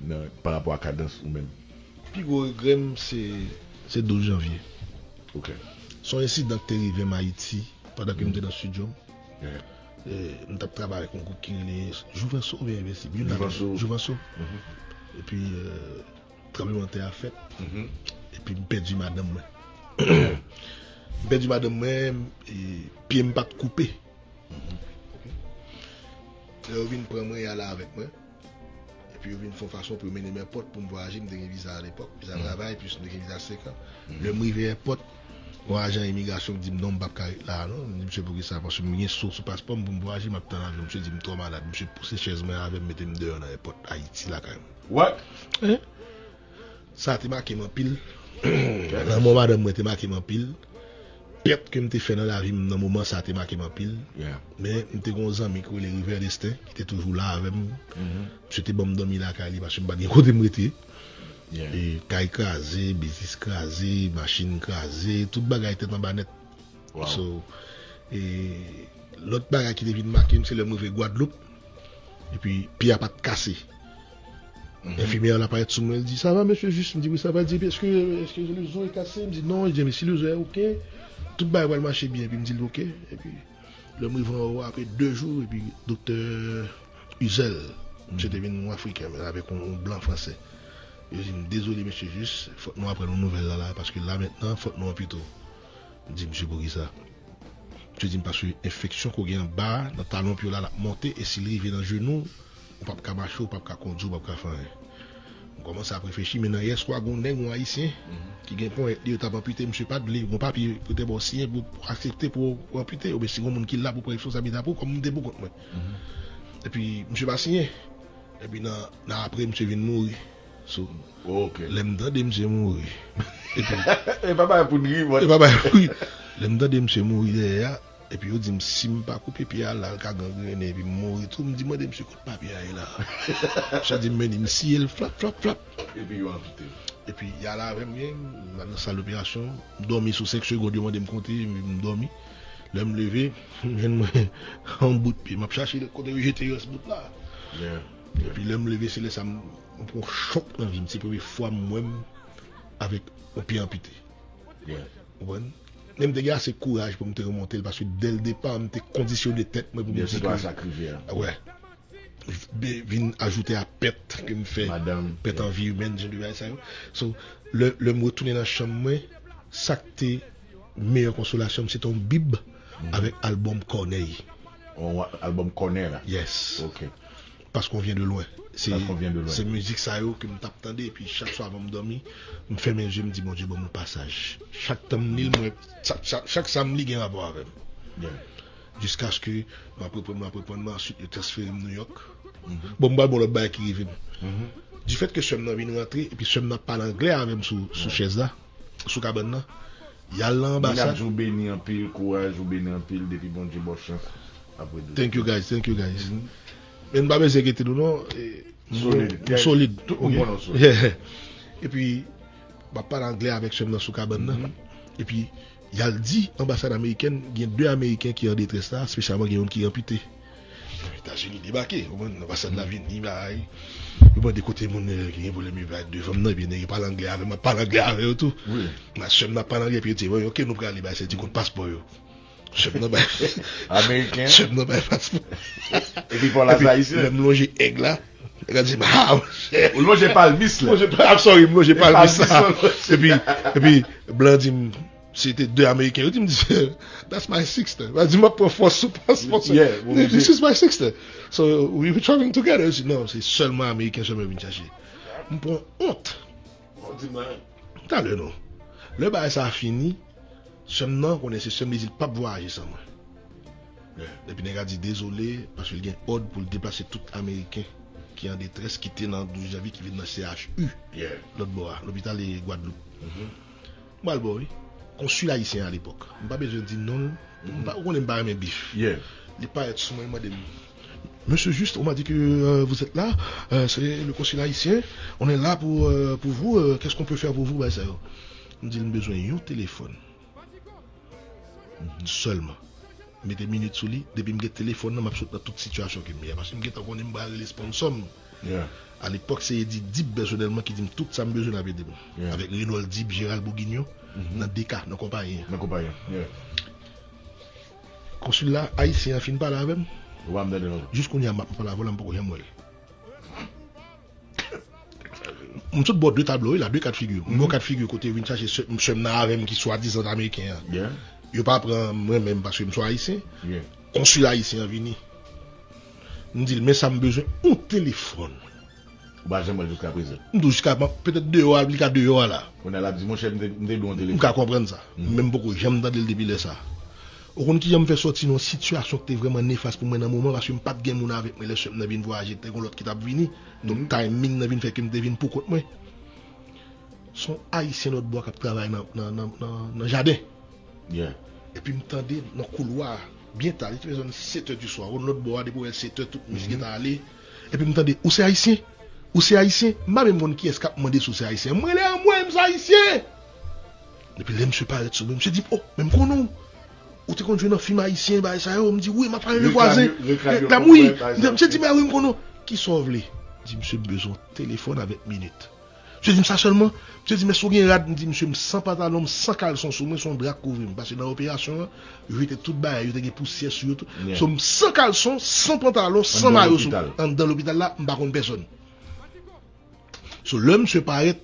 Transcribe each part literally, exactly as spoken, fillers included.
nan, pa rapò a kadans ou menm? Pi gwo regrè m, se, se douz janvye. Ok. Se yon ensidan ki te rive m Ayiti, pandan ke m te nan estidyo m. Yeah. E, m t ap travay avèk yon gwoup ki rele Jouvenso oubyen Envensib. Youn nan Jouvenso. Jouvenso. Mhm. Epi, e, tranblemanntè a fèt. Mhm. Epi m pèdi madanm mwen. M pèdi madanm mwen, e, pye m pa t koupe. Mhm. Lè yo vin pran mwen, y ale avèk mwen. Epi yo vin fè yon fason pou yo mennen m èpòt pou m vwayaje. M te gen viza alepòk, viza travay, epi m te gen viza senk an. Lè m rive èpòt, yon ajan imigrasyon di m, "Non, m p ap ka ret la a non." M di, "Mesye, poukisa?" Paske m gen sou sou paspò m pou m vwayaje, m ap tann avyon. Mesye di m twò malad. Mesye pouse chèz mwen avè m, mete m deyò nan èpòt Ayiti lakay mwen. What? Sa te make m anpil. Lanmò madanm mwen te make m anpil. Pèt ke m te fè nan lavi m nan moman sa a te make m anpil. Yeah. Men m te gen yon zanmi ki rele River Destin, ki te toujou la avè m. Mhm. Misye te ban m dòmi lakay li paske m pa t gen kote m rete. Yeah. E kay kraze, biznis kraze, machin kraze, tout bagay tèt anba nèt. Wow. So, e lòt bagay ki te vin make m, se lè m rive Gwadloup, epi pye a pa t kase. Mhm. Enfimyè la parèt sou mwen, li di, "Ça va, monsieur Juste?" M di, "Oui, ça va." Li di, "Est-ce que, est-ce que le zo est cassé?" M di, "Non." Li di, "Mais si le zo est ok, tout bagay pral mache byen." Epi m di l, "Ok." Epi lè m rive anwo, apre de jou, epi doktè Uzel, misye te vin, yon Afriken, men avèk yon, yon blan fransè. Yo di m, "Dezole, mesye Jis, fòk nou aprann yon nouvèl la, la, paske la mentnan, fòk nou anpite w." M di, "Misye, poukisa?" Misye di m, "Paske enfeksyon ke w gen anba a, nan talon pye w la, l ap monte, e si l rive nan jenou w, ou p ap ka mache, ou p ap ka kondui, ou p ap ka fè anyen." M kòmanse ap reflechi, men nan yèswa, gen yon nèg, yon Ayisyen, ki gen ponyèt li, yo t ap anpite, misye pa t vle, gen yon papye pou te ba w siyen, pou, pou aksepte pou w anpite, oubyen si gen yon moun ki la pou pran responsablite pou ou, kòm m te pou kont mwen. Epi, misye pa siyen. Epi nan, nan apre, misye vin mouri. So, ok, lè m tande misye mouri. Epi, e pa bagay pou n ri, mwen. E pa bagay pou ri. Lè m tande misye mouri dèyè a, epi yo di m si m pa koupe pye a, la, l ka gangrennen, epi m mouri tou. M di, mande misye kot papye a ye la. Misye di m, men li, m siye l, flap, flap, flap. Epi yo anpite l. Epi y ale avè m, byen, m al nan sal operasyon, m dòmi sou senk segonn, yo mande m konte, m dòmi. Lè m leve, m jwenn mwen yon bout pye. M ap chache kote yo jete rès bout la. Yeah, yeah. Epi lè m leve, se lè sa m, m pran yon chòk nan vi m. Se premye fwa m wè m avèk yon pye anpite. Yeah. Ou konprann? Men m te gen ase kouraj pou m te remonte l, paske dè l depa, m te kondisyone tèt mwen pou m di ke, sa k rive a. Wè. Be-, vin ajoute a pèt ke m fè, madanm, pèt, yeah, anvi imèn, jan de bagay sa yo. So, lè, lè m retounen nan chanm mwen, sa k te meyè konsolasyon m, se te yon bib avèk albòm Kònèy. On albòm Kònèy la? Yes. Ok. Parce qu'on vient de loin. Se, parce qu'on vient de loin, se mizik sa yo ke m t ap tande, epi chak swa avan m dòmi, m fèmen je, m di, Bondye ban m yon pasaj. Chak tan m li l, mwen, chak, chak, chak sa m li gen rapò avè m. Yeah. Jiskaske m ap reprann, m ap reprann, men answit yo transfere m Nouyòk. Mhm. Bon, m pral ba w lòt bagay ki rive m. Mhm. Difèt ke sè m nan vin rantre, epi sè m nan ap pale anglè avè m sou, sou, ouais, chèz la, sou kabann nan, y al nan anbasad. Moun ap di w beni anpil, kouraj, ou beni anpil, depi Bondye ba w chans, apre de. Thank you, guys, thank you, guys. Mhm. Men n pa bezwen enkyete nou non, e, m solid, m solid. Tout moun konnen w solid. Yeah. Epi, m ap pale anglè avèk sè m nan sou kabann nan. Mhm. Epi, y al di anbasad amerikèn, gen de Ameriken ki an detrès la, espesyalman gen youn ki anpite. Etazini debake, ou konprann, anbasad la vini, bay. Yo mande kote moun, eh, ki gen pwoblèm yo, bay devan m nan, epi nèg yo pale anglè avè m, m ap pale anglè avè yo tou. Wi. Mwen, sè m nan ap pale anglè, epi yo di, "Wi, ok, nou prale, bay, se di kont paspò yo." Sè m nan bay. Ameriken. Sè m nan bay paspò. Epi pa w la, epi, ayisyen, lè m lonje èg la, nèg la di m, "Ah, monchè." Ou lonje palmis la. Lonje pa-, I'm sorry, m lonje palmis la. Palmis la, lonje. Epi, epi, blan di m, se te de Ameriken. Yo di m, di, "That's my sixth." Yo di m, "M ap pran fòs sou paspò." Yeah, "This is my sixth." So, we were traveling together. Yo di, "Non, se sèlman Ameriken sèlman vin chache." M pran ont. Talè non. Lè bagay sa a fini, sè m nan, konnen se sè m, li di l p ap vwayaje san mwen. Epi nèg la di dezole, paske l gen òd pou l deplase tout Ameriken ki an detrès, ki te nan douz janvye, ki vin nan C H U, lòt bò a, lopital e Gwadloup. M pral bò, wi. Konsil ayisyen alepòk. M pa bezwen di non l. M pa, ou konnen m pa renmen bif. Li parèt sou mwen, li mande m, "Monsieur Juste, on m'a dit que, euh, vous êtes là. Euh, c'est le consul haïtien. On est là pour, euh, pour vous. Euh, qu'est-ce qu'on peut faire pour vous?" Bagay sa yo. M di l, "M bezwen yon telefòn." Sèlman. Mete minit sou li, depi m gen telefòn nan, m ap sot nan tout sitiyasyon ke m ye a. Paske m gentan konnen m pral rele sponsò m. Yeah. Alepòk, se Edi Dib pèsonèlman ki di m tout sa m bezwen, l ap ede m. Yeah. Avèk Renold Dib, Gérald Bourguignon, nan D K, nan konpayi an. Nan konpayi an. Yeah. Konsil la, ayisyen an fin pale avè m. Ou pa m tande non. Jis kounye a, m ap pale avè w la, m poko janm wè l. M sot bò de tablo, wi, la, de ka de figi. M bò ka de figi kote yo vin chache sè m nan avè m ki swadizan ameriken an. Yeah. Yo pa pran mwen menm paske m se ayisyen. Yeah. Konsil ayisyen an vini. M di l, men sa m bezwen, yon telefòn. Ou pa janm wè l jiska prezan. M di w jiska, petèt deyò a, li ka deyò a la. Kounye a l ap di, monchè, m te, m te dwe yon telefòn. M ka konprann sa. Men m poko janm tande l depi lè sa. Ou konn kijan m fè sòti nan yon sitiyasyon ki te vrèman nefas pou mwen nan moman, paske m pa t gen moun avèk mwen lè sè m nan vin vwayaje, te gen lòt ki t ap vini. Donk, timing nan vin fè ke m te vin pou kont mwen. Se yon ayisyen lòt bò k ap travay nan, nan, nan, nan, nan jaden. Yeah. Epi m tande nan koulwa a, byen ta, li te bezwen sèt è di swa. Ou konn lòt bò a, depi w wè sèt è, tout mis gentan ale. Epi m tande, ou se ayisyen? Ou se ayisyen? M pa menm konn kiyès k ap mande si w se ayisyen. M rele anmwey, m se ayisyen! Epi lè misye parèt sou mwen, misye di m, oh, men m konnen w. Ou te konn jwe nan fim ayisyen, bagay sa yo. M di, wi, m ap pale de vwazen. Reklam, wi. Misye di, men wi, m konnen w. Kisa w vle? M di, misye, m bezwen yon telefòn avèk minit. Misye di m sa sèlman. Misye di m, èske w gen rad? M di, misye, m san pantalon, m san kalson sou mwen, se yon dra k kouvri m. Paske nan operasyon an, yo jete tout bagay, yo te gen pousyè sou yo tou. Yeah. So, m san kalson, san pantalon, san mayo sou mwen. Anndan lopital la, m pa konn pèsonn. So, lè misye parèt,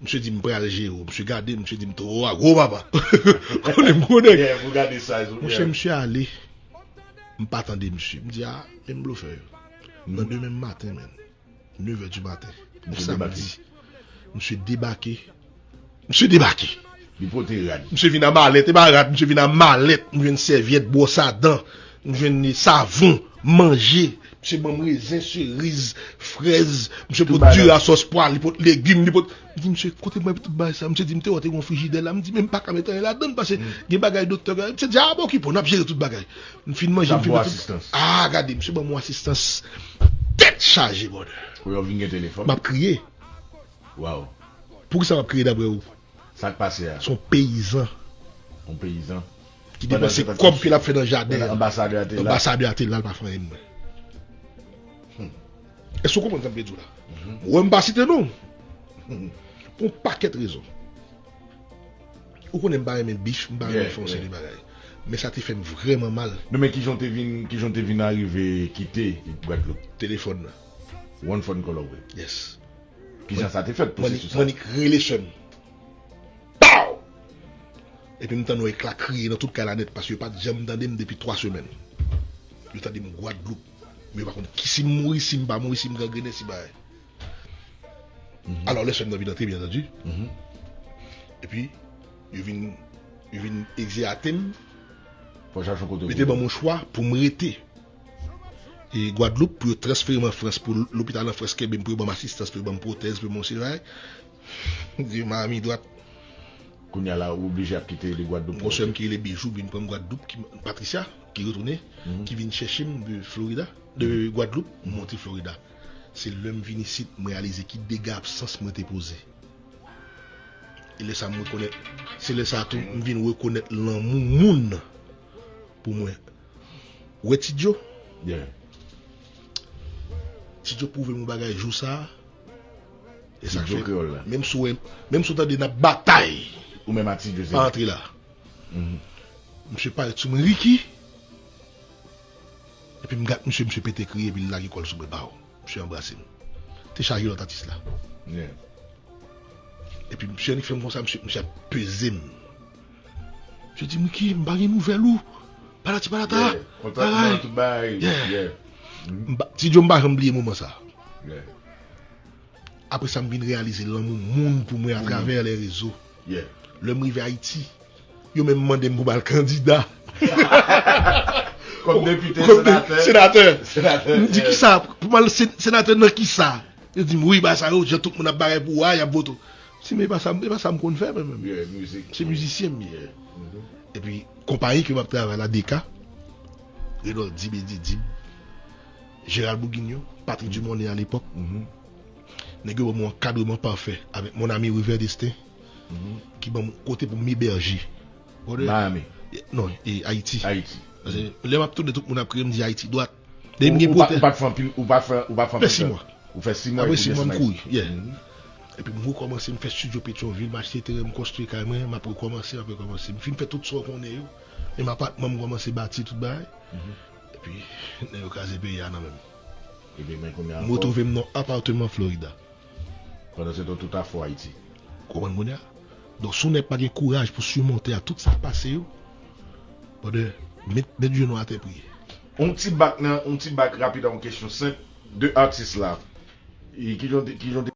misye di m pral jere w. Misye gade m, misye di m, toro a gwo papa. Konnen m gwo nèg. Yeah, pou gade size ou. Monchè, misye ale. M pa tande misye. M di, a, men blofè yo. Nan demen maten, menm. Nèf è di maten. Yon samdi. Misye debake. Misye debake. Li pote rad. Misye vin a malèt, e pa rad, misye vin a malèt. M jwenn sèvyèt, bwòs a dan. M jwenn savon, manje. Misye ban m rezen, seriz, frèz. Misye pot diri a sòs pwa, li pot legim, li pot. M di, misye, kote mwen tout bagay sa? Misye di, m te wè w te gen yon frijidè la. M di, men m pa ka met anyen ladan l, paske gen bagay doktè ka. Misye di, a, bon, okipe w, n ap jere tout bagay. M fin manje, m fin fè tout. A, gade, misye ban m yon asistans. Tèt chaje, brother. Pou yo vin gen telefòn. M ap kriye. Waw. Poukisa m ap kriye daprè ou? Sa k pase a? Se yon peyizan. Yon peyizan. Ki depanse kòb ke l ap fè nan jaden an. Anbasadè a te la. Anbasadè a te la, l pa fè anyen pou mwen. Èske w konprann sa m vle di w la? Ou wè m pa site non. Pou yon pakèt rezon. Ou konnen m pa renmen bif, m pa renmen fè yon seri de bagay. Men sa te fè m vrèman mal. Men, men kijan w te vin, kijan w te vin arive kite Gwadloup? Telefòn nan. One phone call away. Yes. Kijan sa te fèt, pwosesis sa? Mwen nik rele sè m. Pow! Epi m tande yon ekla kriye nan tout kay la nèt, paske yo pa t janm tande m depi twa semèn. Yo tande m Gwadloup. Men yo pa konn ki si m mouri, si m pa mouri, si m gangrene, si bagay. Alò, lè sè m nan vin antre, byen antandi. Epi, yo vin, yo vin egzeyate m. Fò chache yon kote. Mete ban m yon chwa pou m rete e Gwadloup, pou yo transfere m an Frans, pou lopital an Frans kenbe m, pou yo ban m asistans, pou yo ban m pwotèz, pou yo ban m yon seri bagay. M di, mami dwat. Kounye a la, ou oblije ap kite de Gwadloup. Gon sè m ki rele Bijou, vin pran m Gwadloup, ki, Patricia, ki retounen, ki vin chèche m de Florida, de Gwadloup, monte Florida. Se lè m vin isit, m reyalize ki dega absans mwen te poze. E lè sa m rekonèt, se lè sa tou, m vin rekonèt lanmou moun pou mwen. Ou wè Ti Djo? Yeah. Ti Djo pwouve m yon bagay jou sa a. E sa k fè, menm si w, menm si w tande n ap batay, ou menm ak Ti Djo, pa antre la. Misye parèt sou mwen, Ricky! Epi m gad misye, misye pete kriye, epi l lage kò l sou mwen, baw. Misye anbrase m. Te chaje lòt atis la. Yeah. Epi misye annik fè m konsa, misye, misye ap peze m. Misye di m, Ricky, m pa gen nouvèl ou. Patati patata. Yeah, kontak mwen, tout bagay. Yeah. M pa, Ti Djo, m pa janm bliye moman sa. Yeah. Apre sa, m vin reyalize lanmou moun pou mwen atravè lè rezo. Yeah. Lè m rive Ayiti, yo menm mande m pou m al kandida. Kòm depite, senatè. Senatè. M di, kisa? Pou m al sen-, senatè nan kisa? Yo di m, wi, ba sa yo, jan tout moun ap bagay pou w a, y ap vote w. M di, men e pa sa, e pa sa m konn fè, mwen menm. Yeah, mizik. Se mizisyen m ye. Yeah. Epi, konpayi ke m ap travay la, D K, Renold Dib, Edi Dib, Gérald Bourguignon, Patrick Dumornay alepòk. Nèg yo ban m yon ankadreman pafè avèk mon ami River Destin, ki ban m kote pou m ebèje. Miami. Non, e Ayiti. Ayiti. Paske lè m ap tounen, tout moun ap kriye, m di Ayiti dwat. Depi m gen pwotèz. Ou pa, ou pa t fè anpil, ou pa fè, ou pa fè anpil tan. Fè sis mwa. Ou fè sis mwa Apre epi sis de mwa m semèn. kouri, yeah. Mhm. Epi m rekòmanse, m fè estidyo Petyonvil, m achte teren, m konstwi kay mwen, m ap rekòmanse, m fin fè tout sa w konnen yo. E m apatman, m kòmanse bati tout bagay. Epi, nèg yo kraze peyi a nan men m. Epi men kounye a M retwouve m nan apatman Florida. Pandan se tan tout afò Ayiti. Ou konprann kounye a? Donk, si w nèg pa gen kouraj pou simonte a tout sa k pase yo, brother, met, met jenou atè priye. On ti bak nan, on ti bak rapid a yon kesyon senp de atis la. E ki jan, ki jan